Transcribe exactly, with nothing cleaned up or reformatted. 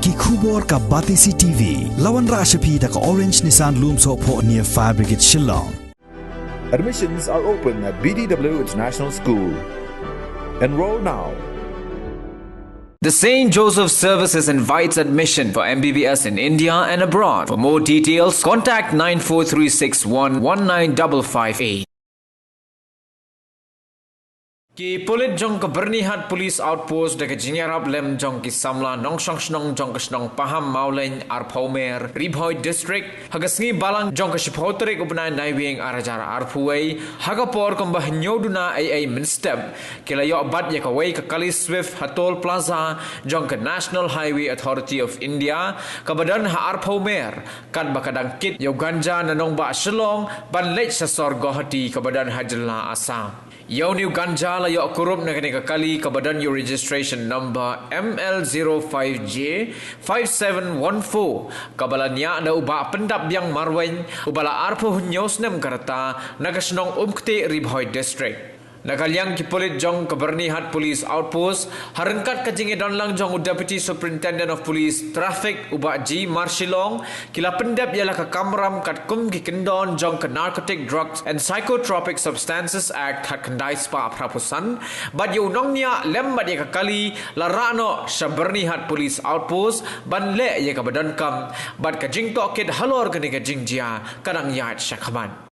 Ki khubor ka Batesi T V. La wanrah sha phi da ka Orange Nissan Lumsohphoh near Fire Brigade Shillong. Admissions are open at B D W International School. Enroll now. The Saint Joseph Services invites admission for M B B S in India and abroad. For more details, contact nine four three six one one nine double five eight. Ki pulit jong ka Byrnihat Police Outpost da ka jingïarap lem jong ki samla nongshong shnong jong ka shnong Paham Mawlein, Arphew Mer, Ri Bhoi District, ha ka sngi Balang jong ka shiphew tarik u bnai Naiwieng ar hajar arphew wei, ha ka por kumba hynñiew duna eiei mynstep, ki la ïoh bat ïa kawei ka kali Swift ha Toll Plaza jong ka National Highway Authority of India, kaba don ha Arphew Mer, katba ka dang kit ïa u ganja na nongbah Shillong ban leit sha sor Guwahati kaba don ha jylla Assam. Ïa une u ganja la ïoh kurup na kane ka kali kaba don ïa u registration number M L zero five J five seven one four, kaba la niah da u Bah Pyndapbiang Marwein, uba la arphew hynñiew snem ka rta, na ka shnong Umktieh, Ri Bhoi District. Na ka liang ki pulit jong ka Byrnihat Police Outpost, ha ryngkat ka jingïadonlang jong u Deputy Superintendent of Police Traffic, u Bah G Marshillong, ki la pyndep ïa la ka kamram katkum ki kyndon jong ka Narcotic Drugs and Psychotropic Substances Act khatkhyndai spah phraphew san, bad ïa u nongniah lem bad ïa ka kali la rah noh sha Byrnihat Police Outpost ban leh ïa kaba donkam, bad ka jingtohkit halor kane ka jingjia ka dang ïaid shakhmat.